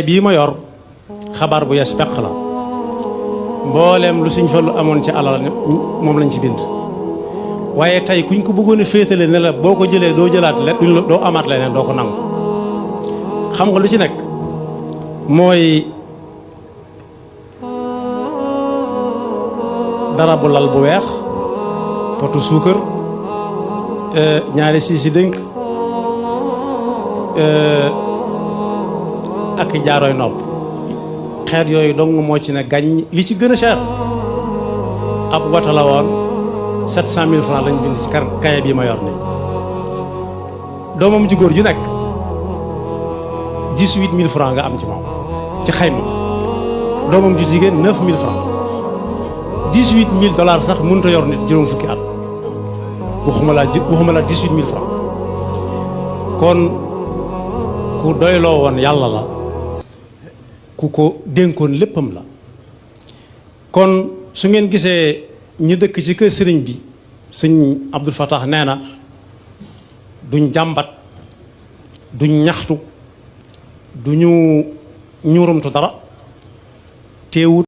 bii ma yor xabaar bu yees peq la mbooleem lu Sëñ Fallu amoon ci alal moom lañ ci bind waaye tey kuñ ko bëggoon a féetale ne la boo ko jëlee doo jëlaat doo amaat leneen doo ko nangu. xam nga lu ci nekk mooy dara bu lal bu weex potu suukar ñaari siisi dénk ak jaarooy nopp xeet yooyu dong moo ci ne gàññ. li ci gën a cher ab wata la woon 700 000 francs lañ bind ci kaye bii ma yor ni doomam ju góor ju nekk 18 000 francs nga am ci moom ci xayma doomam ju jigéen 9 000 francs 18 000 dollars sax mënut a yor nit juróom fukki at waxuma la 18 000 francs kon ku doyloo woon yàlla la ku ko dénkoon léppam la. kon su ngeen gisee ñu dëkk ci kër sëriñ bi sëñ Abdul Fattah nee na duñ jàmbat duñ ñaxtu duñu ñuurumtu dara teewut